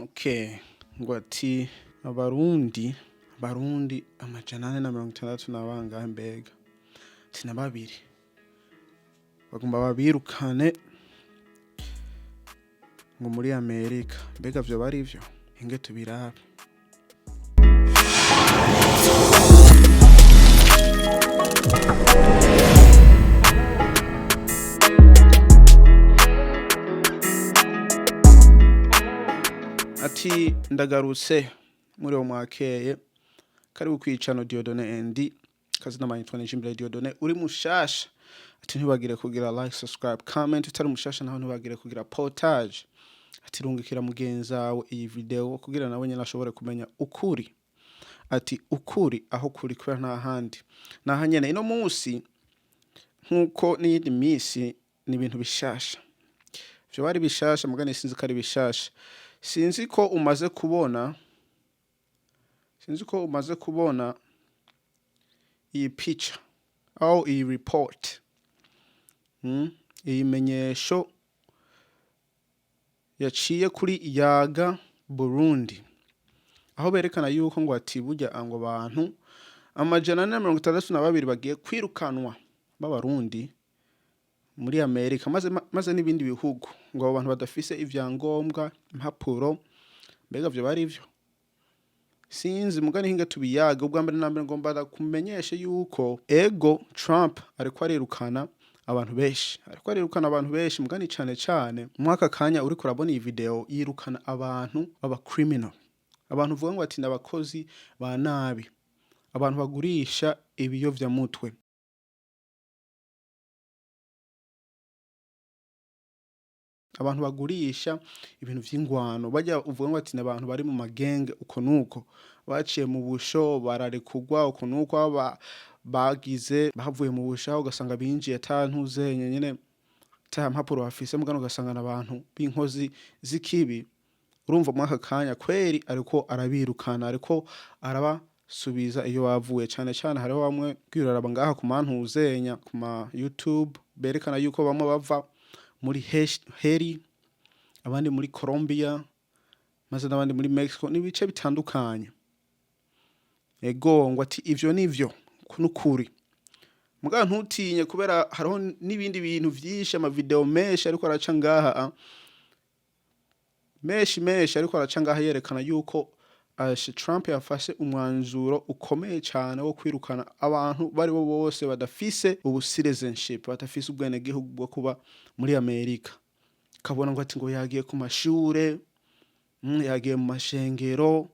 Okay, ngo ati abarundi 460 na bangahe mbega, ati na babiri bagomba babirukane ngo muri Amerika. Mbega vyoba ari vyo? Inge tubirabe. Ati ndagarutse muri uwo mwakeye karibu kwicano Dieudonné ND kazina manyitwa Nijimbere Dieudonné. Uri mushasha, ati ntibagire kugira like, subscribe, comment. Utari mushasha naho ntibagire kugira partage. Ati rungikira mugenzi wawe iyi video kugira nawe nyene ashobore kumenya ukuri. Ati ukuri aho kuri kubera nta handi naha nyene. Ino munsi nkuko n'iyindi minsi ni ibintu bishasha, vyo bari bishasha mugani sinzi ko ari bishasha. Sinzi ko umaze kubona, sinzi ko umaze kubona iyi pica aho iyi report, iyi menyesho yaciye kuri Yaga Burundi, aho berekana yuko ngo ati burya ngo abantu 462 bagiye kwirukanwa b'Abarundi muri Amerika maze n'ibindi bihugu, ngo abo bantu badafise ivyangombwa, impapuro. Mbega vyo bari vyo? Sinzi mugani hinga tubiyaga. Ubwa mbere na mbere ngomba kumenyesha yuko ego Trump ariko arirukana abantu benshi, ariko arirukana abantu benshi mugani cane cane mwaka kanya uriko urabona iyi video yirukana abantu baba criminal, abantu uvuga ngo ati n'abakozi ba nabi, abantu bagurisha ibiyovyamutwe, abantu bagurisha ibintu vy'ingwano, bajya uvuga ngo ati n'abantu bari mu magenge uko nuko baciye mu busho bararekurwa uko nuko bagize bavuye mu busho, ugasanga binjiye ata ntuzenye nyene ata mpapuro bafise, mugano ugasanga n'abantu b'inkozi z'ikibi. Urumva muri aka kanya kweri ariko arabirukana, ariko arabasubiza iyo bavuye. Cane cane hariho bamwe kwiraraba ngaha ku mantuzenya ku ma YouTube berekana yuko bamwe bava muri Haiti, abandi muri Colombia, maze n'abandi muri Mexico n'ibice bitandukanye. Ego ngo ati ivyo nivyo nukuri. Mugabo ntutinye kubera hariho n'ibindi bintu vyinshi, ama video menshi ariko araca ngaha, menshi menshi ariko araca ngaha yerekana yuko Trump yafashe umwanzuro ukomeye cyane wo kwirukana abantu bari bo bose badafise ubu citizenship, badafise ubwenegihugu bwo kuba muri Amerika. Kabona ngo ati ngo yagiye ku mashure, yagiye mu mashengero,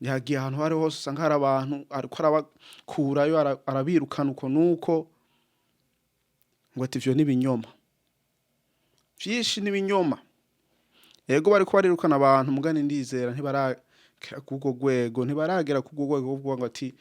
yagiye ahantu hari hose usanga hari abantu, ariko arabakurayo, arabirukana uko nuko. Ngo ati ivyo n'ibinyoma vyinshi, n'ibinyoma. Ego bariko barirukana abantu mugani ndizera ntibaragera kurwo rwego, ntibaragera kurwo rwego rwo kuvuga ngo ati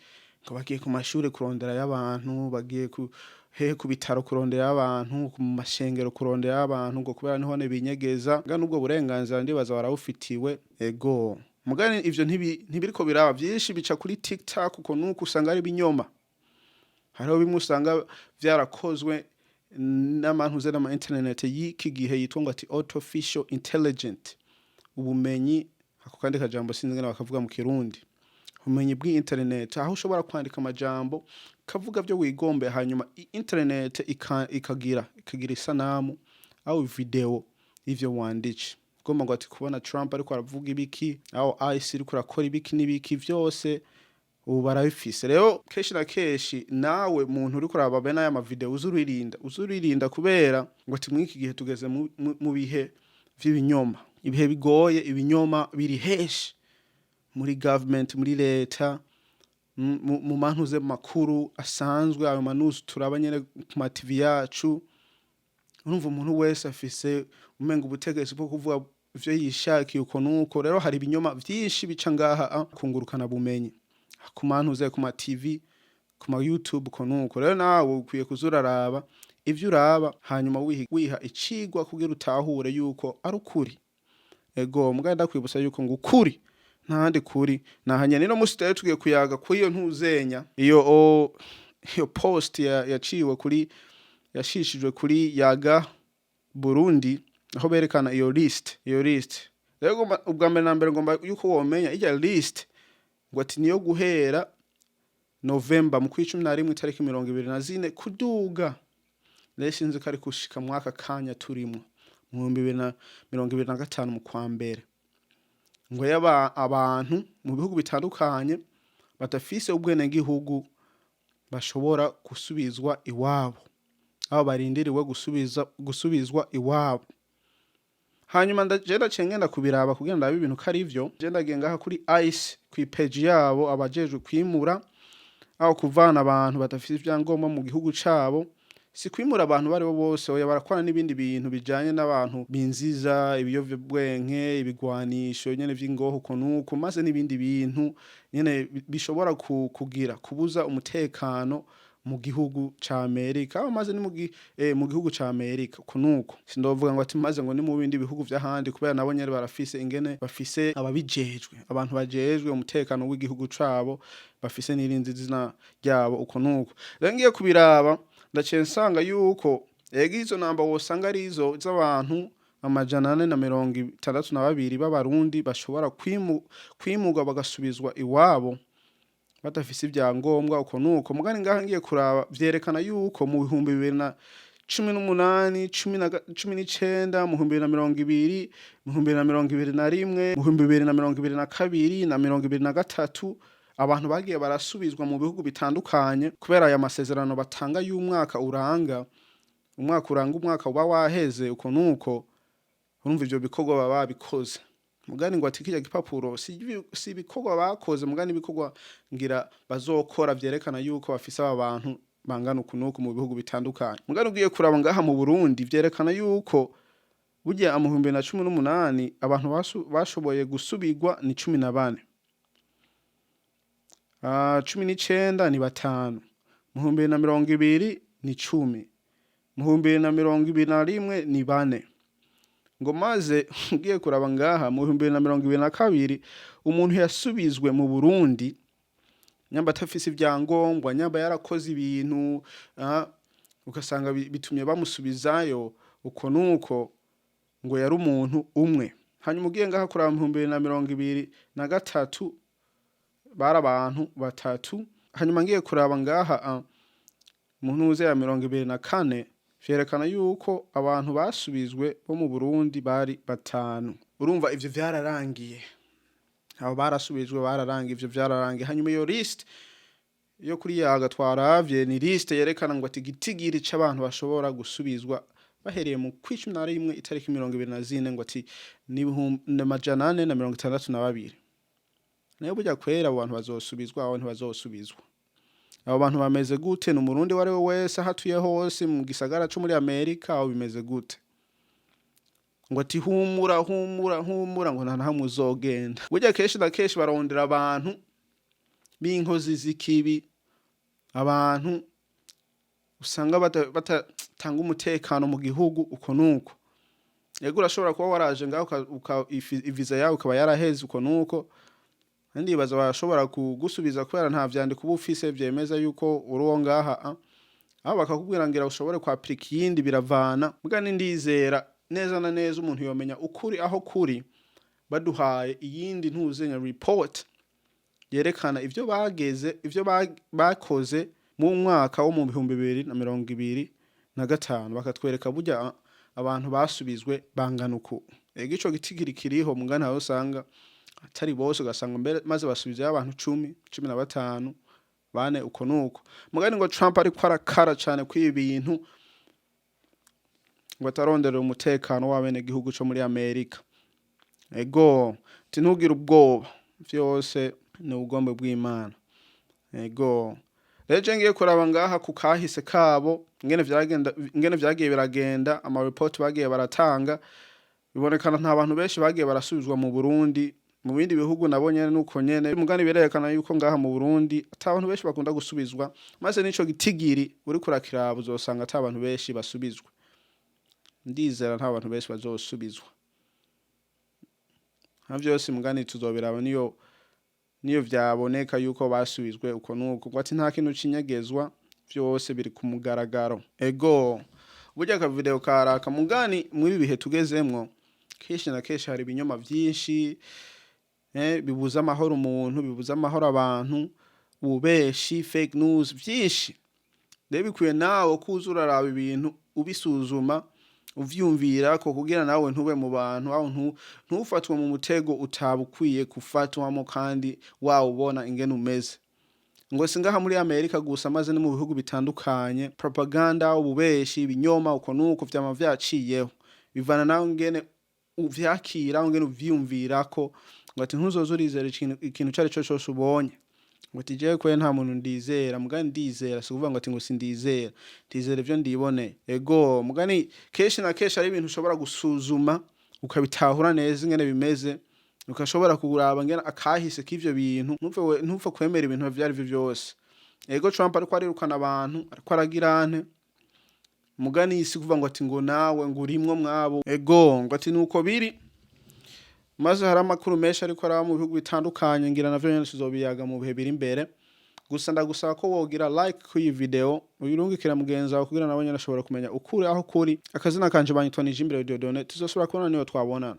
ngo bagiye ku mashure kurondera y'abantu, bagiye ku hehe ku bitaro kurondera y'abantu, mu mashengero kurondera y'abantu, ngo kubera niho binyegeza. Muga n'ubwo burenganzira ndibaza barabufitiwe. Ego mugani ivyo ntibiriko biraba vyinshi bica kuri TikTok uko nuko usanga ari ibinyoma. Hariho bimwe usanga vyarakozwe n'amantuze n'ama internet y'iki gihe yitwa ngo ati artificial intelligent, ubumenyi ako kandi kajambo sinzi ngene bakavuga mu Kirundi, ubumenyi bw'internet, aho ushobora kwandika amajambo kavuga vyo wigombe, hanyuma internet ikagira isanamu au video y'ivyo wanditse. Ugomba ngo ati kubona Trump ariko aravuga ibiki, aho ICE iriko irakora ibiki n'ibiki vyose ubu barabifise. Rero kenshi na kenshi nawe muntu uriko uraba bene aya mavideo uze uririnda kubera ngo ati mw'iki gihe tugeze mu bihe vy'ibinyoma, ibihe bigoye, ibinyoma biri henshi muri government, muri leta, mu mantuze makuru asanzwe, ayo manuzi turaba nyene ku ma TV yacu. Urumva umuntu wese afise umenga ubutegetsi bwo kuvuga ivyo yishakiye uko nuko. Rero hari ibinyoma vyinshi bica ngaha kungurukana bumenyi ku mantuze ku ma TV, ku ma YouTube uko nuko. Rero nawe ukwiye kuza uraraba ivyo uraba, hanyuma wiha icigwa kugira utahure yuko ari ukuri. Ego mugabo ndakwibutsa yuko ngo ukuri nta handi kuri nahanye. Nino musi rero tugiye kuyaga kuri iyo ntuzenya iyo post yaciwe kuri yashishijwe kuri Yaga Burundi, aho berekana iyo list. Rero ubwa mbere na mbere ngomba yuko womenya irya list, ngo ati niyo guhera November, mu 11, itariki 24 kuduga. Rero sinzi ko ari gushika mu aka kanya turimwo, mu 2025 mu kwa mbere, ngo yaba abantu mu bihugu bitandukanye badafise ubwenegihugu bashobora gusubizwa iwabo, aho barindiriwe gusubizwa iwabo. Hanyuma je ndaciye ngenda kubiraba kugira ndabe ibintu ko ari vyo. Je ndagiye ngaha kuri ICE, kw'ipeji yabo, abajejwe kwimura, aho kuvana abantu badafise ivyangombwa mu gihugu cabo. Si kwimura abantu baribo bose, oya, barakora n'ibindi bintu bijanye n'abantu binziza ibiyovyabwenge, ibigwanisho nyene vy'ingoho, uko nuko, maze n'ibindi bintu nyene bishobora kugira kubuza umutekano mu gihugu ca Amerika, aho maze ni mu gihugu ca Amerika, uko nuko. Sindovuga ngo ati maze ngo ni mu bindi bihugu vy'ahandi, kubera nabo nyene barafise ingene bafise ababijejwe, abantu bajejwe umutekano w'igihugu cabo, bafise n'irindi zina ryabo, uko nuko. Rero ngiye kubiraba, ndaciye nsanga yuko ega izo namba wosanga ari izo z'abantu 462 b'Abarundi bashobora kwimurwa bagasubizwa iwabo badafise ivyangombwa, uko nuko. Mugani ngaha ngiye kuraba, vyerekana yuko mu 2018, 19, mu 2020, mu 2021, mu 2022 na 2023, abantu bagiye barasubizwa mu bihugu bitandukanye kubera aya masezerano batanga y'umwaka uranga umwaka, uranga umwaka uba waheze, uko nuko. Urumva ivyo bikorwa baba babikoze. Mugani ngo ati kirya gipapuro si ibikorwa bakoze, mugani ibikorwa ngira bazokora vyerekana yuko bafise aba bantu bangana uku nuku mu bihugu bitandukanye. Mugani ugiye kuraba ngaha mu Burundi, vyerekana yuko burya mu 2018 abantu bashoboye gusubirwa ni 14, 19 ni batanu, mu 2020 ni 10, mu 2021 ni bane. Ngo maze ugiye kuraba ngaha mu 2022, umuntu yasubizwe mu Burundi nyamba atafise ivyangombwa, nyamba yarakoze ibintu, ugasanga bitumye bamusubizayo, uko nuko, ngo yari umuntu umwe. Hanyuma ugiye ngaha kuraba mu 2023, bari abantu batatu. Hanyuma ngiye kuraba ngaha mu ntuze ya 24, vyerekana yuko abantu basubizwe bo mu Burundi bari batanu. Urumva ivyo vyararangiye, abo barasubijwe bararangiye, ivyo vyararangiye. Hanyuma iyo list yo kuri yaga twaravye ni list yerekana ngo ati igitigiri c'abantu bashobora gusubizwa bahereye mu 11 itariki 24, ngo ati ni 462. Nayo burya kwera abo bantu bazosubizwa, abo ntibazosubizwa. Abo bantu bameze gute? Ni Umurundi uwo ari we wese aho atuye hose mu gisagara co muri Amerika, aho bimeze gute? Ngo ati humura, humura, humura, ngo nta na hamwe uzogenda. Burya kenshi na kenshi barondera abantu b'inkozi z'ikibi, abantu usanga batatanga umutekano mu gihugu, uko nuko. Yego, urashobora kuba waraje ngaho ivisa yawe ikaba yaraheze, uko nuko. Ndibaza barashobora kugusubiza kubera nta vyandiko uba ufise vyemeza yuko uri uwo ngaha, aho bakakubwira ngira ushobore kwapurika iyindi, biravana. Mugani ndizera neza na neza umuntu yomenya ukuri aho kuri baduhaye iyindi ntuzenya report yerekana ivyo bageze, ivyo bakoze mu mwaka wo mu 2025, bakatwereka burya abantu basubizwe bangana uku. Ego, ico gitigiri kiriho, mugani aho usanga atari bose, ugasanga mbere maze basubizayo abantu 10, 15, bane, uko nuko. Mugani ngo Trump ariko arakara cane kw'ibi bintu, ngo ataronderera umutekano w'abenegihugu co muri Amerika. Ego, ati ntugire ubwoba, vyose ni ubugombe bw'Imana. Ego, rero je ngiye kuraba ngaha ku kahise kabo, ingene vyagenda, ingene vyagiye biragenda, ama report bagiye baratanga, bibonekana nta bantu benshi bagiye barasubizwa mu Burundi. Mu bindi bihugu nabo nyene nuko nyene. Mugani birerekana yuko ngaha mu Burundi ata bantu benshi bakunda gusubizwa, maze n'ico gitigiri uriko urakiraba uzosanga ata bantu benshi basubizwa. Ndizera nta bantu benshi bazosubizwa nka vyose. Mugani tuzobiraba niyo vyaboneka yuko basubizwe, uko nuko. Ngo ati nta kintu cinyegezwa, vyose biri ku mugaragaro. Ego, burya aka video karaka. Mugani muri ibi bihe tugezemwo Kenshi na kenshi hari ibinyoma vyinshi bibuza amahoro umuntu, bibuza amahoro abantu, ububeshi, fake news vyinshi. Rero bikwiye nawe ko uza uraraba ibintu, ubisuzuma, uvyumvirako, kugira nawe ntube mu bantu aho ntufatwe mu mutego utaba ukwiye gufatwamo kandi wawubona ingene umeze. Ngo si ngaha muri Amerika gusa, maze no mu bihugu bitandukanye propaganda, ububeshi, ibinyoma, uko nuko vyama vyaciyeho. Bivana nawe ingene uvyakira, ingene uvyiyumvirako. Ngo ati ntuzoze urizera ikintu icari co cose ubonye. Ngo ati jewe kwe nta muntu ndizera, mugani ndizera, si ukuvuga ngo ati ngo sindizera, ndizera ivyo ndiboneye. Ego, mugani kenshi na kenshi ari ibintu ushobora gusuzuma ukabitahura neza ingene bimeze, ugashobora kuraba ngene akahise k'ivyo bintu, ntupfe kwemera ibintu ivyo arivyo vyose. Ego, Trump ariko arirukana abantu, ariko aragira ante, mugani si kuvuga ngo ati ngo nawe ngo urimwo mwabo. Ego, ngo ati nuko biri. Maze hari amakuru menshi ariko araba mu bihugu bitandukanye, ngira navyo nyene tuzobiyaga mu bihe biri imbere. Gusa ndagusaba ko wogira like kuri iyi video, uyirungikira mugenzi wawe kugira nawe nyene ashobora kumenya ukuri aho kuri. Akazina kanje banyitwa Nijimbere Dieudonné. Tuzosubira kubona niyo twabonana.